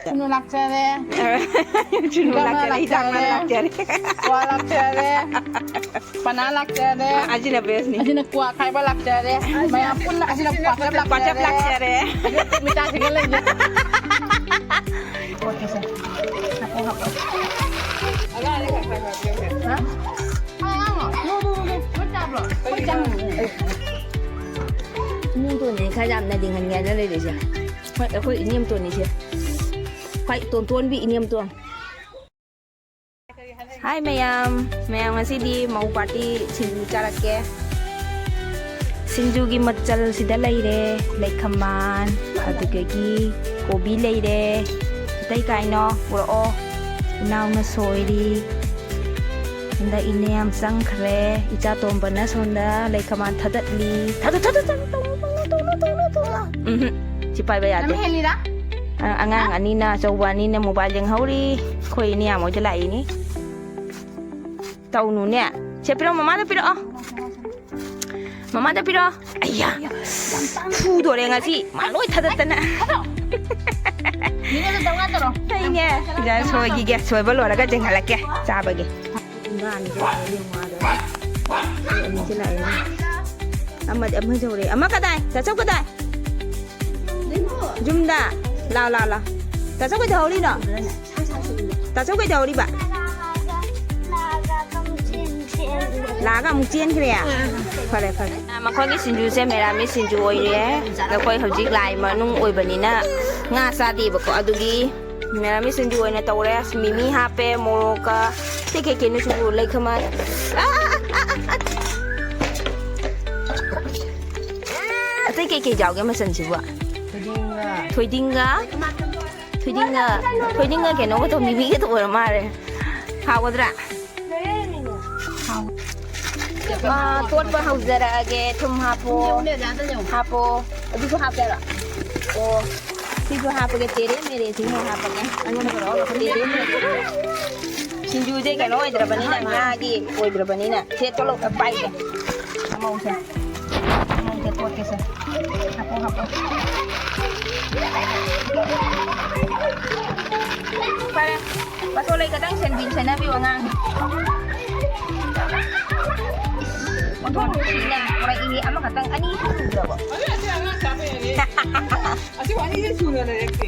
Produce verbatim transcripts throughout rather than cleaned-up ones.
ꯁꯨꯅꯨ ꯂꯥꯛꯆꯔꯦ꯫ ꯁꯨꯅꯨ ꯂꯥꯛꯆꯔꯦ, ꯍꯤꯗꯥꯛ ꯃꯥꯅ ꯂꯥꯛꯆꯔꯦ꯫ ꯀ꯭ꯋꯥ ꯂꯥꯛꯆꯔꯦ꯫ ꯄꯅꯥ ꯂꯥꯛꯆꯔꯦ꯫ ꯑꯁꯤꯅ ꯕꯦꯁꯅꯤ꯫ ꯑꯁꯤꯅ ꯀ꯭ꯋꯥ ꯈꯥꯏꯕ ꯂꯥꯛꯆꯔꯦ꯫ ꯃꯌꯥꯝ ꯄꯨꯟꯅ ꯑꯁꯤꯅ ꯀ꯭ꯋꯥꯆꯞ ꯂꯥꯛꯆꯔꯦ꯫ ꯀ꯭ꯋꯥꯆꯞ ꯂꯥꯛꯆꯔꯦ꯫ ꯑꯁꯤꯅ ꯃꯤꯆꯥꯁꯤꯡꯒ ꯂꯩꯖꯔꯦ꯫ ꯄꯣꯠꯀꯤꯁꯦ꯫ ꯍꯥꯞꯄꯣ, ꯍꯥꯞꯄꯣ꯫ ꯍꯥ? ꯍꯣꯏ, ꯆꯥꯕ꯭ꯔꯣ? ꯍꯣꯏ, ꯆꯥꯕ꯭ꯔꯣ? ꯏꯅꯦꯝꯇꯣꯟꯅꯦ ꯈꯔ ꯌꯥꯝꯅ ꯂꯤꯡꯍꯟꯒꯦ ꯍꯥꯏꯅ ꯂꯩꯔꯤꯁꯦ꯫ ꯍꯣꯏ, ꯑꯩꯈꯣꯏ ꯏꯅꯦꯝꯇꯣꯟꯅꯤꯁꯦ꯫ ꯈ꯭ꯋꯥꯏ ꯇꯣꯟꯇꯣꯟꯕꯤ ꯏꯅꯦꯝꯇꯣꯟ꯫ ꯍꯥꯏ ꯃꯌꯥꯝ, ꯃꯌꯥꯝ ꯉꯁꯤꯗꯤ ꯃꯧ ꯄꯥꯔꯇꯤ ꯁꯤꯡꯖꯨ ꯆꯥꯔꯛꯀꯦ꯫ ꯁꯤꯡꯖꯨꯒꯤ ꯃꯆꯜꯁꯤꯗ ꯂꯩꯔꯦ, ꯂꯩꯈꯃꯥꯟ, ꯑꯗꯨꯗꯒꯤ ꯀꯣꯕꯤ ꯂꯩꯔꯦ, ꯑꯇꯩ ꯀꯥꯏꯅꯣ ꯄꯨꯔꯛꯑꯣ꯫ ꯏꯅꯥꯎꯅ ꯁꯣꯏꯔꯤ꯫ ꯍꯟꯗꯛ ꯏꯅꯦ ꯌꯥꯝ ꯆꯪꯈ꯭ꯔꯦ꯫ ꯏꯆꯥ ꯇꯣꯝꯕꯅ ꯁꯣꯝꯗ ꯂꯩꯈꯃꯥꯟ ꯊꯥꯗꯠꯂꯤ꯫ ꯊꯥꯗꯠ, ꯊꯥꯗꯠ, ꯊꯥꯗꯠ, ꯇꯧꯅꯨ, ꯇꯧꯅꯨ, ꯇꯧꯅꯨ, ꯇꯧꯅꯨ, ꯇꯧꯅꯨ꯫ ꯎꯝꯍꯨꯝ꯫ ꯁꯤ ꯄꯥꯏꯕ ꯌꯥꯗꯦ꯫ ꯅꯪ ꯍꯦꯜꯂꯤꯔꯥ? ꯑ-, ꯑꯉꯥꯡ ꯍꯥ? ꯑꯅꯤꯅ, ꯑꯆꯧꯕ ꯑꯅꯤꯅ ꯃꯣꯕꯥꯏꯜ ꯌꯦꯡꯍꯧꯔꯤ꯫ ꯑꯩꯈꯣꯏ ꯏꯅꯦ ꯌꯥꯝ ꯍꯣꯏꯗ ꯂꯥꯛꯏꯅꯤ꯫ ꯇꯧꯅꯨꯅꯦ꯫ ꯁꯦ ꯄꯤꯔꯛꯑꯣ, ꯃꯃꯥꯗ ꯄꯤꯔꯛꯑꯣ꯫ ꯃꯃꯥꯗ ꯄꯤꯔꯛꯑꯣ꯫ ꯑꯩꯌꯥ꯫ ꯐꯨꯗꯣꯔꯦ ꯉꯁꯤ꯫ ꯃꯥ ꯂꯣꯏ ꯊꯥꯗꯠꯇꯅ꯫ ꯃꯤꯅꯁꯨ ꯇꯧ ꯌꯥꯗꯔꯣ? ꯑꯩꯅꯦ, ꯁꯤꯗ ꯁꯣꯏꯈꯤꯒꯦ꯫ ꯁꯣꯏꯕ ꯂꯣꯏꯔꯒ ꯆꯤꯡꯍꯜꯂꯛꯀꯦ ꯆꯥꯕꯒꯤ꯫ ꯑꯅꯤꯁꯦ ꯂꯥꯛꯑꯦ꯫ ꯑꯃꯗꯤ ꯑꯃ ꯌꯧꯔꯦ꯫ ꯑꯃ ꯀꯗꯥꯏ? ꯆꯥꯆꯧ ꯀꯗꯥꯏ? ꯌꯨꯝꯗ꯫ ꯂꯥꯎ, ꯂꯥꯎ, ꯂꯥꯎ꯫ ꯇꯥꯆꯧ ꯀꯩꯗꯧꯍꯧꯔꯤꯅꯣ? ꯇꯥꯆꯧ ꯀꯩꯗꯧꯍꯧꯔꯤꯕ? ꯂꯥꯛꯑꯒ ꯑꯃꯨꯛ ꯆꯦꯟꯈ꯭ꯔꯦ? ꯐꯔꯦ, ꯐꯔꯦ꯫ ꯃꯈꯣꯏꯒꯤ ꯁꯤꯡꯖꯨꯁꯦ ꯃꯦꯔꯥꯃꯤꯁ ꯁꯤꯡꯖꯨ ꯑꯣꯏꯔꯦ꯫ ꯑꯩꯈꯣꯏ ꯍꯧꯖꯤꯛ ꯂꯥꯏ ꯃꯅꯨꯡ ꯑꯣꯏꯕꯅꯤꯅ ꯉꯥ ꯆꯥꯗꯦꯕꯀꯣ, ꯑꯗꯨꯒꯤ ꯃꯦꯔꯥꯃꯤꯁ ꯁꯤꯡꯖꯨ ꯑꯣꯏꯅ ꯇꯧꯔꯦ꯫ ꯃꯤꯃꯤ ꯍꯥꯞꯄꯦ, ꯃꯣꯔꯣꯛꯀ ꯀꯩ ꯀꯩ ꯀꯩꯅꯣ ꯁꯤꯕꯨ ꯂꯩ ꯈꯃꯥꯟ꯫ ꯑꯥ, ꯑꯥ, ꯑꯥ, ꯑꯥ, ꯑꯥ꯫ ꯑꯇꯩ ꯀꯩ ꯀꯩ ꯌꯥꯎꯒꯦ ꯃꯆꯜꯁꯤꯕꯨ? ꯊꯣꯏꯗꯤꯡꯒ꯫ ꯊꯣꯏꯗꯤꯡꯒ꯫ ꯊꯣꯏꯗꯤꯡꯒ, ꯊꯣꯏꯗꯤꯡꯒ ꯀꯩꯅꯣꯒ ꯇꯧ, ꯃꯤꯃꯤꯒ ꯇꯧ ꯑꯣꯏꯔ ꯃꯥꯜꯂꯦ꯫ ꯍꯥꯎꯒꯗ꯭ꯔꯥ? ꯍꯥꯎ꯫ ꯑꯥ, ꯇꯣꯠꯄ ꯍꯧꯖꯔꯛꯑꯒꯦ꯫ ꯊꯨꯝ ꯍꯥꯞꯄꯣ꯫ ꯍꯥꯞꯄꯣ꯫ ꯑꯗꯨꯁꯨ ꯍꯥꯞꯀꯦꯔꯣ? ꯑꯣ꯫ ꯁꯤꯁꯨ ꯍꯥꯞꯄꯒꯦ꯫ ꯇꯦꯔꯦ ꯃꯦꯔꯦ ꯁꯤꯃꯨꯛ ꯍꯥꯞꯄꯒꯦ꯫ ꯇꯦꯔꯦ ꯃꯦꯔꯦ꯫ ꯁꯤꯡꯖꯨꯁꯦ ꯀꯩꯅꯣ ꯑꯣꯏꯗ꯭ꯔꯕꯅꯤꯅ, ꯉꯥꯒꯤ ꯑꯣꯏꯗ꯭ꯔꯕꯅꯤꯅ꯫ ꯁꯦ, ꯇꯣꯠꯂꯣ, ꯄꯥꯏꯒꯦ꯫ ꯑꯃꯧꯁꯦ꯫ ꯑꯃꯧꯁꯦ ꯇꯣꯠꯀꯦꯁꯦ꯫ ꯍꯥꯞꯄꯣ, ꯍꯥꯞꯄꯣ꯫ ꯈꯤꯇꯪ ꯁꯦꯟꯕꯤ-, ꯁꯦꯟꯅꯕꯤꯌꯨ ꯑꯉꯥꯡ꯫ ꯏꯁ, ꯑꯣꯟꯊꯣꯛꯅ ꯅꯨꯡꯁꯤꯅꯦ꯫ ꯄꯨꯔꯛꯏꯅꯦ ꯑꯃꯈꯛꯇꯪ, ꯑꯅꯤ ꯁꯨꯗ꯭ꯔꯕꯣ? ꯑꯗꯨ ꯑꯁꯤ ꯑꯉꯥꯡ ꯆꯥꯕ ꯌꯥꯅꯤ꯫ ꯑꯁꯤ ꯑꯅꯤꯁꯦ ꯁꯨꯅ ꯂꯩꯔꯛꯇꯦ꯫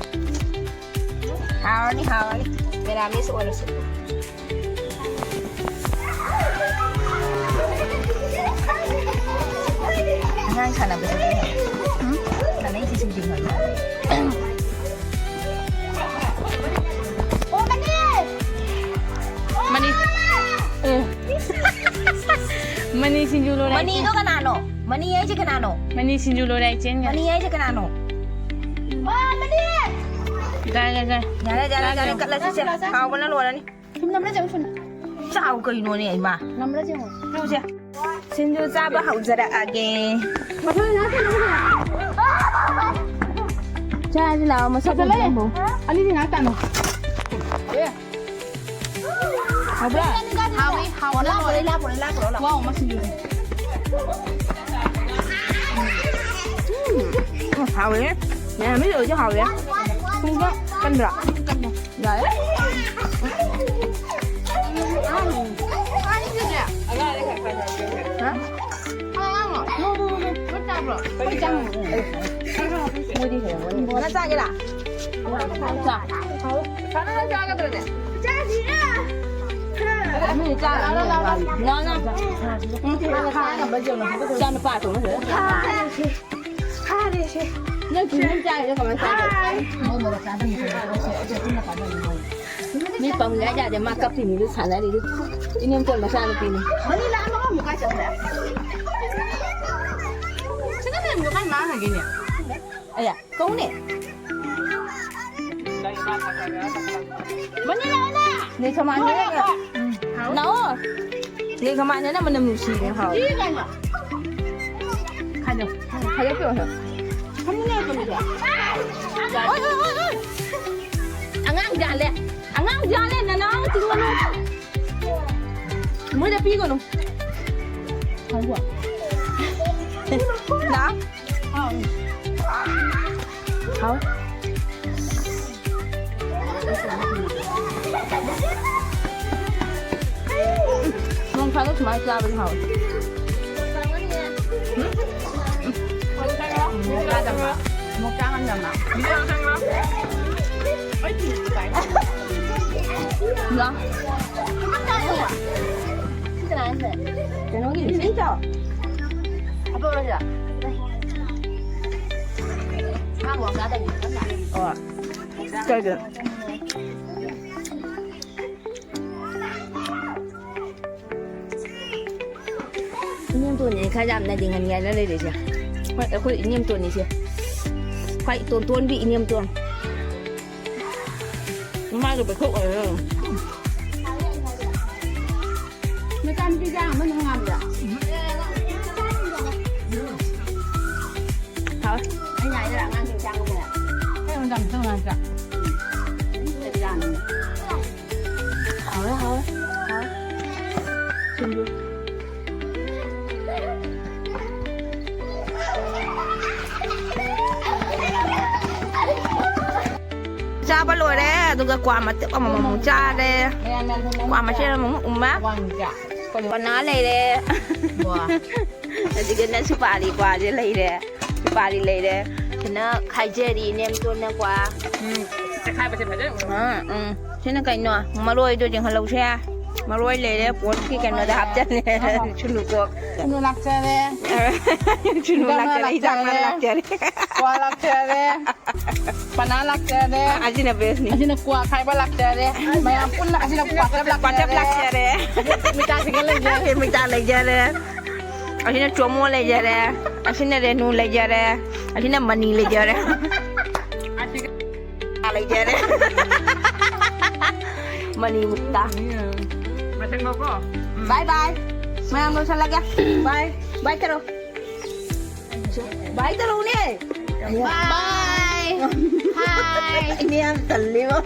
ꯍꯥꯎꯔꯅꯤ, ꯍꯥꯎꯔꯅꯤ꯫ ꯃꯦꯔꯥꯃꯦꯁ ꯑꯣꯏꯔꯁꯨ꯫ ꯑꯉꯥꯡ ꯁꯥꯟꯅꯕꯁꯤꯗꯤ ꯎꯝ? ꯁꯥꯟꯅꯩꯁꯤ ꯁꯤꯡꯖꯨ ꯃꯥꯜꯂꯦ꯫ ꯃꯅꯤ꯫ ꯑꯦ꯫ ꯃꯅꯤ ꯁꯤꯡꯖꯨ ꯂꯣꯏꯔꯦ꯫ ꯃꯅꯤꯗꯣ ꯀꯅꯥꯅꯣ? ꯃꯅꯤ ꯍꯥꯏꯁꯦ ꯀꯅꯥꯅꯣ? ꯃꯅꯤ ꯁꯤꯡꯖꯨ ꯂꯣꯏꯔꯦ, ꯑꯩ ꯆꯦꯟꯒ꯭ꯔꯦ꯫ ꯃꯅꯤ ꯍꯥꯏꯁꯦ ꯀꯅꯥꯅꯣ? ꯌꯥꯔꯦ, ꯌꯥꯔꯦ, ꯌꯥꯔꯦ, ꯀꯠꯂꯁꯤ ꯁꯦ꯫ ꯍꯥꯎꯕꯅ ꯂꯣꯏꯔꯅꯤ꯫ ꯁꯨꯝ ꯅꯝꯕ꯭ꯔꯥ ꯌꯦꯡꯉꯨ, ꯁꯨꯝ꯫ ꯆꯥꯎ ꯀꯩꯅꯣꯅꯦ, ꯏꯃꯥ꯫ ꯅꯝꯕ꯭ꯔꯥ ꯌꯦꯡꯉꯨ꯫ ꯌꯦꯡꯉꯨꯁꯦ꯫ ꯁꯤꯡꯖꯨ ꯆꯥꯕ ꯍꯧꯖꯔꯛꯑꯒꯦ꯫ ꯃꯊꯪ ꯉꯥꯏꯍꯥꯛ ꯀꯩꯅꯣ ꯇꯧꯁꯦ꯫ ꯆꯥꯁꯤ ꯂꯥꯛꯑꯣ, ꯃꯁꯛ ꯐꯖꯕ ꯎꯗ꯭ꯔꯤꯕꯣ? ꯑꯅꯤꯗꯤ ꯉꯥꯏꯍꯥꯛ ꯇꯥꯅꯧ꯫ ꯑꯦ꯫ ꯍꯥꯎꯕ꯭ꯔꯥ? ꯍꯥꯎꯋꯤ, ꯍꯥꯎꯕꯅ ꯂꯣꯏꯔꯦ꯫ ꯂꯥꯛꯑꯣ, ꯂꯥꯛꯑꯣ, ꯂꯥꯛꯑꯣ, ꯂꯥꯛꯑꯣ꯫ ꯋꯥꯎ, ꯃꯁꯤꯡꯗꯨꯗꯤ꯫ ꯎꯝ, ꯍꯥꯎꯋꯦ꯫ ꯃꯌꯥꯝ ꯃꯤ ꯂꯣꯏꯁꯨ ꯍꯥꯎꯋꯦ꯫ ꯁꯤꯡꯖꯨ ꯀꯟꯕ꯭ꯔꯥ? ꯌꯥꯔꯦ꯫ ꯍꯥ? ꯅꯣ, ꯅꯣ, ꯅꯣ, ꯅꯣ꯫ ꯃꯣꯏ ꯆꯥꯕ꯭ꯔꯣ? ꯃꯣꯏ ꯆꯥꯕ꯭ꯔꯣ? ꯃꯣꯏꯗꯤ ꯍꯦꯜꯂꯝꯒꯅꯤ꯫ ꯅꯪ ꯆꯥꯒꯦꯔꯥ? ꯆꯥ꯫ ꯁꯥꯟꯅ ꯅꯪ ꯆꯥꯒꯗ꯭ꯔꯅꯦ? ꯆꯥꯁꯤꯔꯥ? ꯅꯣꯏ ꯆꯥꯔꯅꯤ꯫ ꯂꯥꯎ, ꯂꯥꯎ꯫ ꯎꯝ꯫ ꯏꯆꯥ ꯅꯨꯄꯥ ꯑꯇꯣꯝꯕꯁꯦ꯫ ꯐꯥꯔꯦꯁꯦ꯫ ꯅꯪ ꯈꯤꯇꯪ ꯆꯥꯏꯔꯦ, ꯀꯃꯥꯏꯅ ꯆꯥꯏ? ꯃꯣꯏ ꯃꯣꯔꯣꯛ ꯆꯥꯕꯤꯅꯤ꯫ ꯃꯤ ꯄꯪꯉꯦ ꯍꯥꯏ ꯌꯥꯗꯦ, ꯃꯥ ꯀꯞꯄꯤꯅꯤꯗꯨ ꯁꯥꯟꯅꯔꯤꯗꯨ꯫ ꯏꯅꯦꯝꯄꯣꯛ ꯃꯆꯥꯅꯨꯄꯤꯅꯤ꯫ ꯃꯅꯤ ꯂꯥꯛꯑꯝꯃꯒ ꯑꯃꯨꯛ ꯀꯥꯏ ꯆꯠꯈ꯭ꯔꯦ? ꯁꯤꯅ ꯃꯦꯝꯗꯣ ꯀꯥꯏ ꯃꯥꯡꯈ꯭ꯔꯒꯦꯅꯦ? ꯑꯌꯥ, ꯀꯧꯅꯦ꯫ ꯃꯅꯤ ꯂꯥꯛꯑꯣꯅꯦ꯫ ꯅꯦ ꯁꯃꯥꯟꯅ ꯂꯥꯛꯑꯣ꯫ ꯎꯝ꯫ ꯂꯥꯛꯑꯣ꯫ ꯅꯦ ꯁꯃꯥꯟꯅꯅ ꯃꯅꯝ ꯅꯨꯡꯁꯤꯔꯦ, ꯍꯥꯎ꯫ ꯁꯤ ꯀꯩꯅꯣ? ꯈꯥꯏꯗꯣꯛ-, ꯈꯥꯏꯗꯣꯛꯄꯤꯌꯣ, ꯁꯦ꯫ ꯐꯃꯨꯡ ꯂꯩꯔꯛꯄꯅꯤꯗ꯫ ꯑꯣꯏ, ꯑꯣꯏ, ꯑꯣꯏ, ꯑꯣꯏ꯫ ꯑꯉꯥꯡ ꯌꯥꯜꯂꯦ꯫ ꯑꯉꯥꯡ ꯌꯥꯜꯂꯦ, ꯅꯅꯥꯎ ꯆꯤꯡꯒꯅꯨ꯫ ꯃꯣꯏꯗ ꯄꯤꯒꯅꯨ꯫ ꯍꯥꯎꯕ꯭ꯔꯣ? ꯂꯥꯛ꯫ ꯍꯥꯎ꯫ ꯐꯥꯗꯣ ꯁꯨꯃꯥꯏꯅ ꯆꯥꯕꯗꯤ ꯍꯥꯎꯋꯦ꯫ ꯎꯝ? ꯃꯣꯔꯣꯛ ꯆꯥꯗꯕ꯭ꯔꯥ? ꯃꯣꯔꯣꯛ ꯆꯥ ꯉꯝꯗꯕ꯭ꯔꯥ? ꯂꯥ꯫ ꯁꯤ ꯀꯅꯥꯅꯣ ꯁꯦ? ꯀꯩꯅꯣꯒꯤ ꯏꯁꯤꯡ ꯆꯥꯎ꯫ ꯍꯥꯞꯄꯛꯑꯣꯔꯥ ꯁꯤꯗ? ꯃꯥ ꯃꯣꯔꯣꯛ ꯆꯥꯗꯕꯅꯤ꯫ ꯑꯣ꯫ ꯀꯩꯒꯤꯅꯣ? ꯏꯅꯦꯝꯇꯣꯟꯅꯦ ꯈꯔ ꯌꯥꯝꯅ ꯂꯤꯡꯍꯟꯒꯦ ꯍꯥꯏꯅ ꯂꯩꯔꯤꯁꯦ꯫ ꯍꯣꯏ, ꯑꯩꯈꯣꯏ ꯏꯅꯦꯝꯇꯣꯟꯅꯤꯁꯦ꯫ ꯈ꯭ꯋꯥꯏ ꯏꯇꯣꯟ ꯇꯣꯟꯕꯤ ꯏꯅꯦꯝꯇꯣꯟ꯫ ꯃꯥꯁꯨ ꯄꯩꯊꯣꯛ ꯑꯣꯏꯔꯣ꯫ ꯃꯆꯥꯅꯨꯄꯤꯁꯦ ꯑꯃꯅ ꯉꯥꯡꯕ꯭ꯔꯥ? ꯍꯥꯎ꯫ ꯑꯩꯅ ꯍꯥꯏꯗ꯭ꯔꯥ ꯑꯉꯥꯡꯁꯤꯡ ꯆꯥꯡ ꯑꯃꯅ? ꯑꯩ ꯃꯇꯝ ꯆꯪꯉꯛꯇ꯭ꯔꯥ? ꯍꯥꯎꯔꯦ, ꯍꯥꯎꯔꯦ, ꯍꯥꯎꯔꯦ꯫ ꯁꯤꯡꯖꯨ꯫ ꯆꯥꯕ ꯂꯣꯏꯔꯦ, ꯑꯗꯨꯒ ꯀ꯭ꯋꯥ ꯃꯇꯞ ꯑꯃꯃꯝ ꯆꯥꯔꯦ꯫ ꯀ꯭ꯋꯥ ꯃꯆꯦꯠ ꯑꯃꯃꯨꯛ ꯎꯝꯃ꯫ ꯄꯅꯥ ꯂꯩꯔꯦ꯫ ꯑꯗꯨꯒꯅ ꯁꯨꯄꯥꯔꯤ ꯀ꯭ꯋꯥꯁꯦ ꯂꯩꯔꯦ꯫ ꯁꯨꯄꯥꯔꯤ ꯂꯩꯔꯦ꯫ ꯁꯤꯅ ꯈꯥꯏꯖꯔꯤ, ꯅꯦꯝꯇꯣꯟꯅ ꯀ꯭ꯋꯥ꯫ ꯎꯝ, ꯆꯦꯈꯥꯏꯕꯁꯦ ꯐꯖꯅ ꯎꯔꯦ꯫ ꯑꯥ, ꯎꯝ꯫ ꯁꯤꯅ ꯀꯩꯅꯣ? ꯃꯔꯣꯏꯗꯣ ꯌꯦꯡꯍꯜꯂꯧꯁꯦ꯫ ꯃꯔꯣꯏ ꯂꯩꯔꯦ, ꯄꯣꯠꯀꯤ ꯀꯩꯅꯣꯗ ꯍꯥꯞꯆꯜꯂꯦ꯫ ꯑꯥ꯫ ꯁꯨꯅꯨꯀꯣꯛ꯫ ꯁꯨꯅꯨ ꯂꯥꯛꯆꯔꯦ꯫ ꯁꯨꯅꯨ ꯏꯟꯖꯥꯡ ꯂꯥꯛꯆꯔꯦ, ꯏꯟꯖꯥꯡ ꯃꯅꯥ ꯂꯥꯛꯆꯔꯦ꯫ ꯂꯥꯛꯆꯔꯦ꯫ ꯀ꯭ꯋꯥ ꯂꯥꯛꯆꯔꯦ꯫ ꯄꯅꯥ ꯂꯥꯛꯆꯔꯦ꯫ ꯑꯁꯤꯅ ꯕꯦꯁꯅꯤ꯫ ꯑꯁꯤꯅ ꯀ꯭ꯋꯥ ꯈꯥꯏꯕ ꯂꯥꯛꯆꯔꯦ꯫ ꯃꯌꯥꯝ ꯄꯨꯟꯅ ꯑꯁꯤꯅ ꯀ꯭ꯋꯥ ꯆꯞ ꯂꯥꯛꯆꯔꯦ꯫ ꯄꯥꯆꯞ ꯂꯥꯛꯆꯔꯦ꯫ ꯃꯤꯇꯥꯁꯤꯡꯒ ꯂꯩꯖꯔꯦ꯫ ꯃꯤꯇꯥ ꯂꯩꯖꯔꯦ꯫ ꯑꯁꯤꯅ ꯆꯣꯃꯣ ꯂꯩꯖꯔꯦ꯫ ꯑꯁꯤꯅ ꯔꯦꯅꯨ ꯂꯩꯖꯔꯦ꯫ ꯑꯁꯤꯅ ꯃꯅꯤ ꯂꯩꯖꯔꯦ꯫ ꯂꯩꯖꯔꯦ꯫ ꯃꯅꯤ ꯃꯨꯛꯇ꯫ ꯃꯊꯪ ꯂꯧꯀꯣ꯫ ꯕꯥꯏ ꯕꯥꯏ꯫ ꯃꯌꯥꯝ ꯂꯣꯏꯁꯜꯂꯒꯦ꯫ ꯕꯥꯏ꯫ ꯕꯥꯏ ꯇꯧꯔꯣ꯫ ꯕꯥꯏ ꯇꯧꯔꯛꯎꯅꯦ꯫ ꯕꯥꯏ꯫ ꯍꯥꯏ꯫ ꯏꯅꯦ ꯌꯥꯝ ꯇꯜꯂꯤꯕꯣ꯫